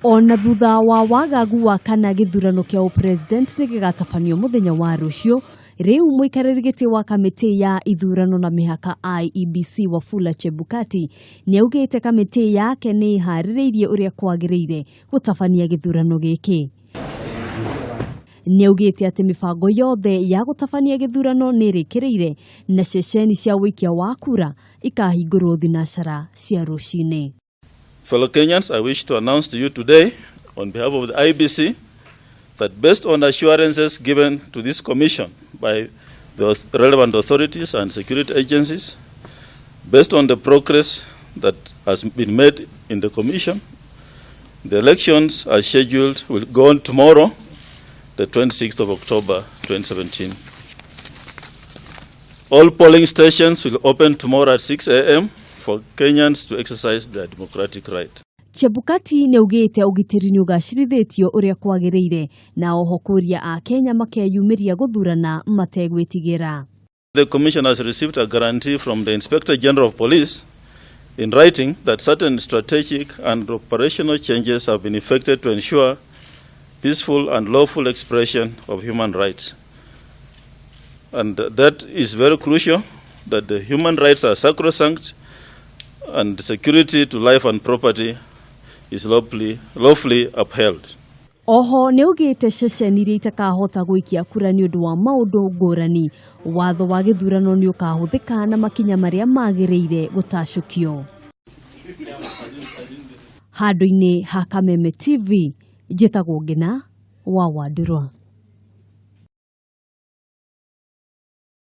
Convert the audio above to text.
Ona thutha wa wagagu wa kana gĩthurano kĩa ũpresident nĩ gĩgatabanio mũthenya wa rũciũ, rĩu mũikarĩri gĩtĩ wa kamĩtĩ ya ithurano na mĩhaka IEBC Wafula Chebukati nĩaugĩte kamĩtĩ yake nĩ ĩharĩrĩirie ũrĩa kwagĩrĩire gũtabania gĩthurano gĩkĩ. Nĩaugĩte atĩ mĩbango yothe ya gũtabania gĩthurano nĩ ĩrĩkĩrĩire na ceceni cia ũikia wa kura ikahingũrwo thinacara cia rũcinĩ. Fellow Kenyans, I wish to announce to you today, on behalf of the IEBC, that based on assurances given to this commission by the relevant authorities and security agencies, based on the progress that has been made in the commission, the elections as scheduled will go on tomorrow, the 26th of October 2017. All polling stations will open tomorrow at 6 a.m. for Kenyans to exercise their democratic right. Chebukati nĩaugĩte ũgitĩri nĩ ũgacĩrithĩtio ũrĩa kwagĩrĩire na oho kũria Akenya makeyumĩria gũthurana mategwĩtigĩra. The Commission has received a guarantee from the Inspector General of Police in writing that certain strategic and operational changes have been effected to ensure peaceful and lawful expression of human rights. And that is very crucial, that the human rights are sacrosanct and security to life and property is lawfully upheld. Oho nĩaugĩte ceceni iria itakahota gũikia kura nĩ ũndũ wa maũndũ ngũrani, watho wa gĩthurano nĩ ũkahũthĩka na makinya marĩa magĩrĩire gũtacũkio. Handũ-inĩ ha Kameme TV, njĩtagwo Ngina wa Wandurwa.